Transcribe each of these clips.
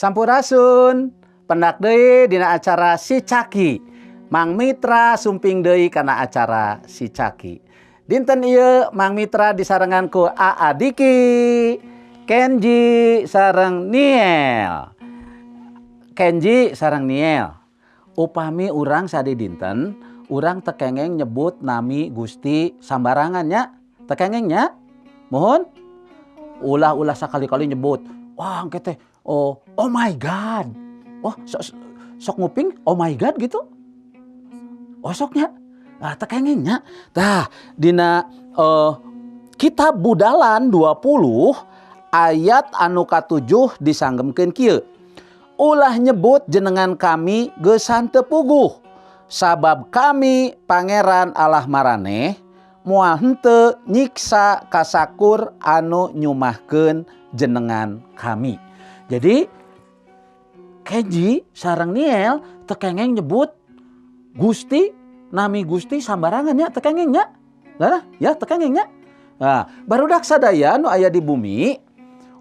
Sampurasun. Pendak deui dina acara Si Caki. Mang Mitra sumping deui kana acara Si Caki. Dinten ieu Mang Mitra disarengan ku Aa Diki, Kenji sareng Niel. Kenji sareng Niel. Upami urang sadi dinten, urang teu kengeng nyebut nami Gusti sambarangan nya. Teu kengeng nya? Mohon? Ulah-ulah sakali-kali nyebut. Wah, engke teh, oh, oh my God. Oh, sok, sok nguping oh my God gitu. Oh, sok nya. Ah, teu kengeng nya. Tah, dina kitab Budalan 20 ayat anu katujuh disanggemkeun kieu. Ulah nyebut jenengan kami geusan teu puguh. Sabab kami Pangeran Allah maraneh moal henteu nyiksa kasakur anu nyumahkeun jenengan kami. Jadi Kenji sareng Niel teu kengeng nyebut Gusti, nami Gusti sambarangan nya, teu kengeng nya. Lah ya, teu kengeng nya. Nah, barudak sadaya nu aya di bumi,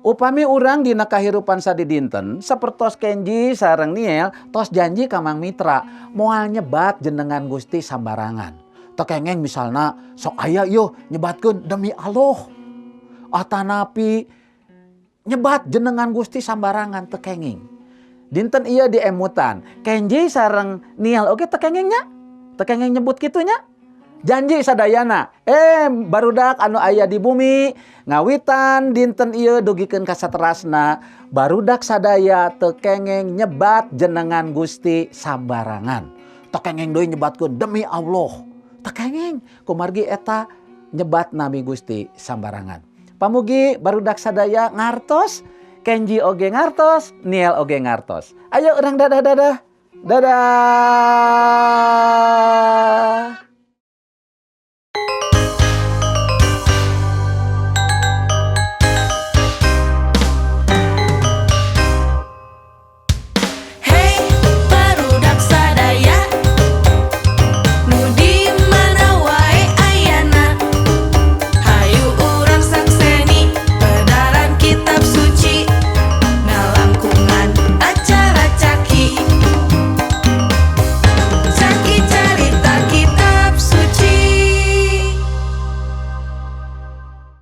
upami urang dina kahirupan sadidinten sapertos Kenji sareng Niel tos janji ka Mang Mitra moal nyebat jenengan Gusti sambarangan. Teu kengeng misalna sok aya yo nyebatkeun demi Allah. Atanapi nyebat jenengan Gusti sambarangan, teu kenging. Dinten ieu diemutan. Kenji sareng Niel oge teu kengeng nya? Teu kengeng nyebut kitu nya? Janji sadayana. Eh, barudak anu aya di bumi, ngawitan dinten ieu dugikeun ka saterasna, barudak sadaya teu kengeng nyebat jenengan Gusti sambarangan. Teu kengeng deui nyebatkeun demi Allah. Teu kengeng kumargi eta nyebat nami Gusti sambarangan. Pamugi barudak sadaya ngartos, Kenji oge ngartos, Niel oge ngartos. Ayo urang dadah dadah. Dadah.